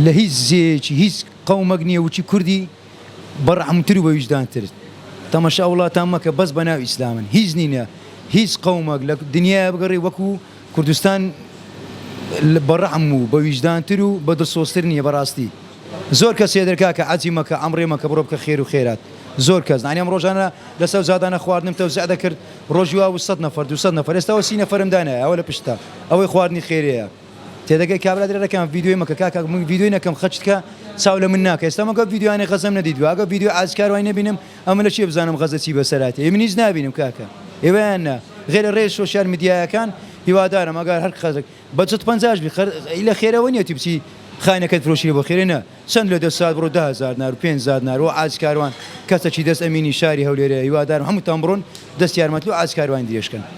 لە هیچ زێیەکی هیچ قەومەک نیە وچی کوردی بە ڕەحمتر و بە ویژدانتر تەمەشا وڵاتان مەکە بەس بە ناو ئیسلامن هیچ نینە هیچ قەومەک لە دنیایا بگەڕێ وەکو کوردستان بە ڕەحم و بە ویژدانتر و بە دڵسۆزتر نیە بەڕاستی زۆر کەس هەیە دەر کاکە عەجی مەکە ئەمڕێ مەکە بڕۆ بکە خێر و خێرات زۆر کەس یانی ئەم ڕۆژانە لەسەر جادانە خواردنم تەوزیع دەکرد ڕۆژی وا بوو سەد نەفەر 200 نەفەر ئێستا ئەوە سی نەفەرم دانایە ئەوە لە پشتە ئەوەی خواردنی خێرەیە تێدەگەی کابرا درێ ڕێکان ڤیدیۆی مەکە کاکە من ڤیدیۆی نەکەم خەچت کە چاو لە من ناکە ئێستا مەگە ڤیدیۆیانی غەزەم نەدیدوە ئەگە ڤیدیۆی عاجز کاروانی نەبینم ئەمە لە چێ بزانم غەزە چی بەسەراتێ ئێ من هیچ نابینم کاکە ئێوەیان نا غێرە ڕێ سۆشیال میدیایەکان هیوادارم ئەگەر هەر خەزک بە جت پەنجاش بی خەر لە خێرەوە نیە تی بچی خانەکەت فرۆشی بۆ خێرێ نا چەند لە دەست سات بڕۆ 10هزار نار و 5هزار نار و عاجز کاروان کەسەکی دەست ئەمینی شاری هەولێرە هیوادارم هەمووتان بڕۆن دەست یارمەتلو عاجز کاروانی درێژکەن.